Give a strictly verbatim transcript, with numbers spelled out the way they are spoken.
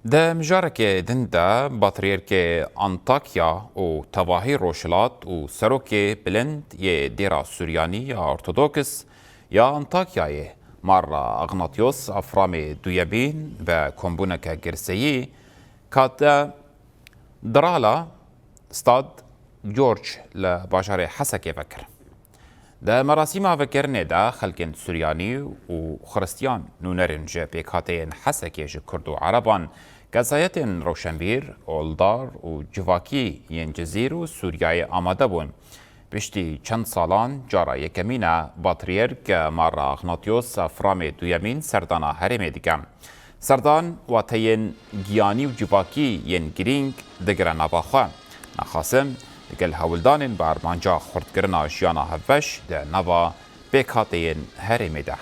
Di mijarekê din de Patriyerkê Antakya û tevahî Rojhilat û Serokê Bilind yê Dêra Suryanî ya Ortodoks ya Antakyayê Marra Ignatios Eframê Duyemîn bi kombûneke girseyî Katedrala Stad George li bajarê Hesekê vekir. Di merasîma vekirinê de xelkên Suryanî û Xiristiyan nûnerên ji pêkhateyên Hesekê ji Kurd û Ereban, kesayetên rewşenbîr, oldar û civakî yên Cizîr û Sûriyeyê amade bûn. Piştî çend salan cara yekemîn e Patriyerk Marra Ignatios Eframê Duyemîn serdana herêmê dike. Serdan wateyên giyanî û civakî yên girîng digire nava xwe. Naxasim, digel hewldanên bi armanca xurtkirina jiyana hevbeş di nava pêkhateyên herêmê de.